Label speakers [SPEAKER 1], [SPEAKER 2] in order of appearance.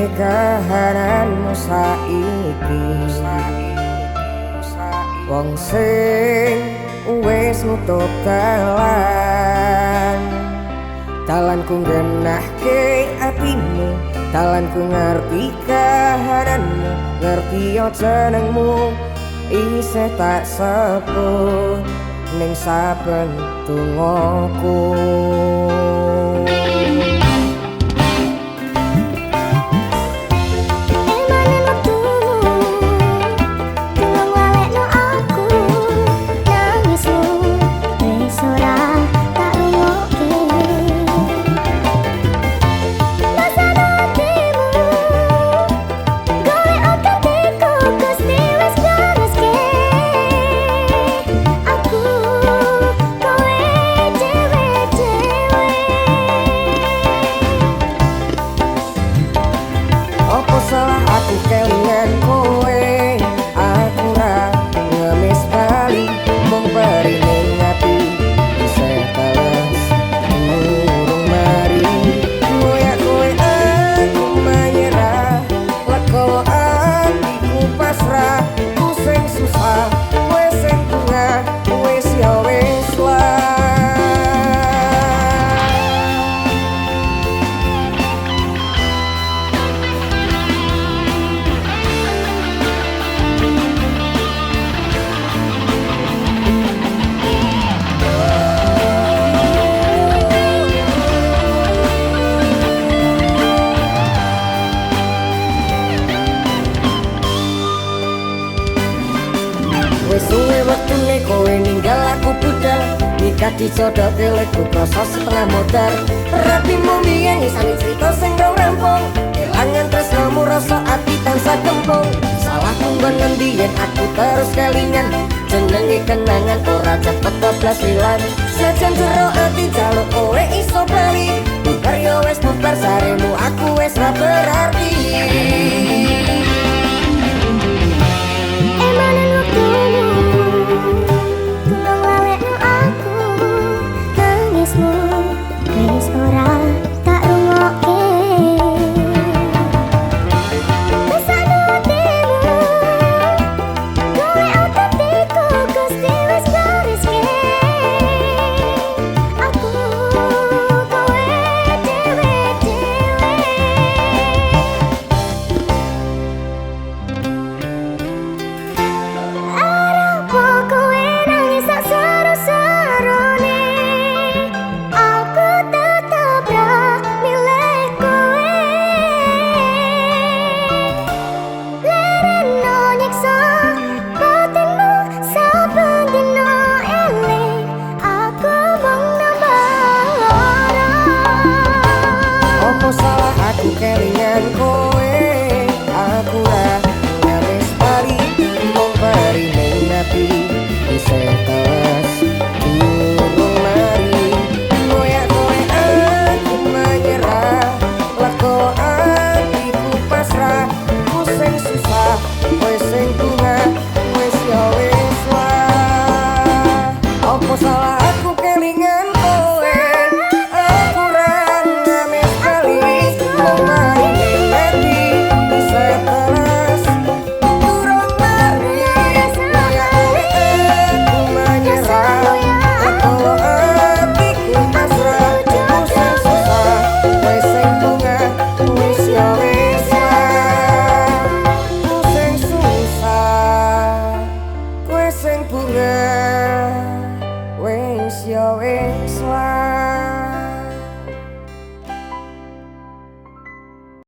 [SPEAKER 1] Piye kahananmu saiki? Wong sing wis nutup dalan, dalanku nggenahke atimu, dalanku ngerti kahananmu, ngerti yo jenengmu isih tak sebut ning saben dongaku. Salah aku kelingan kowe, aku ra ngemis bali, mung peri ning ati isih teles urung mari. Ngoyak kowe aku menyerah, legowo atiku pasrah, ku sing susah, kowe sing bunga, wis ya wis lah. Wis suwe wektune kowe ninggal aku budal, nikah dijodohke lek krasa setengah modar. Rapimu mbiyen isane crita sing rong rampung, kelangan tresnamu rasa ati tansah gempung. Salahku nggon ngendi yen aku terus kelingan, jenenge kenangan ora cepet bablas ilang. Sejen jero ati jaluk kowe iso bali, bubar yo wis bubar saremu aku wis ra berarti.
[SPEAKER 2] Emanen wektumu tulung lalekno aku, nangismu wis ora tak rungokke. Mesakno atimu kowe atiku Gusti wis gareske. Aku kowe dhewe-dhewe. Kowe nangis sak seru-serune, aku tetep ra milih kowe. Lereno nyiksa batinmu saben dina eling, aku mung nambah lara.
[SPEAKER 1] Opo salah aku kelingan kowe?